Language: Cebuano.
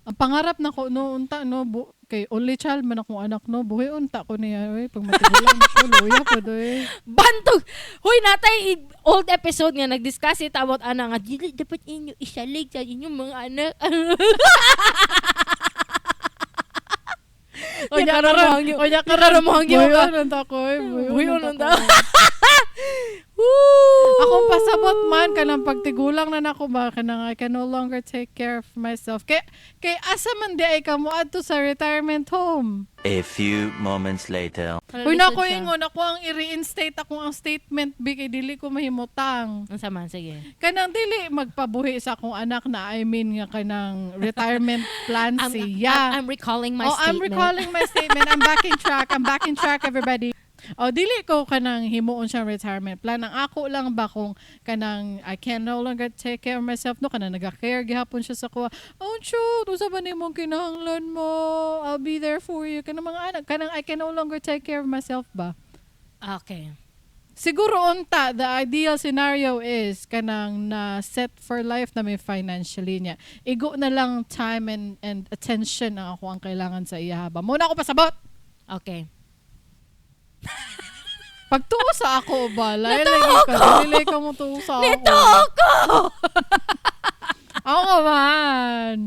Ang pangarap nako no unta no kay only child man akong anak no, buhi unta ko niya oy pag matigulang ko, luya po doy. Bantog! Huy, natay old episode nga nag-discuss it about ana nga dili dapat inyo isalig sa inyong mga anak. Onya Nya karon karon, mohangyo. onya Karon mohangyo ka. Buhion unta ko oy, Buhion unta unta. ko. Woo! Akong pasabot man kanang pagtigulang na nako ba, kanang I can no longer take care of myself. Kay asa man di ay kamo adto sa retirement home? A few moments later. Uy, nako ingon ako ang i-reinstate akong ang statement bi kay dili ko mahimutang. Ang sama, sige. Kanang dili magpabuhi sa akong anak na, I mean nga kanang retirement plan siya. I'm recalling my Oh, I'm statement. recalling my statement. I'm back in track. I'm back in track, everybody. Oh, dili ko kanang himuon siyang retirement plan. Ang ako lang ba kung kanang I can no longer take care of myself no, kanang naga-care gihapon siya sa kuha. "Oh, shoot, unsa ba nimong kinahanglan mo? I'll be there for you." Kanang mga anak, kanang I can no longer take care of myself ba? Okay. Siguro unta the ideal scenario is kanang na set for life na may financially niya. Igo na lang time and attention ang ako ang kailangan sa iya ba. Muna ako pasabot. Okay. Pagtuo sa ako ba? Lay Natuo lagi ka. ko! Dili ka mo tuo sa ako. Nito ko! Ako man.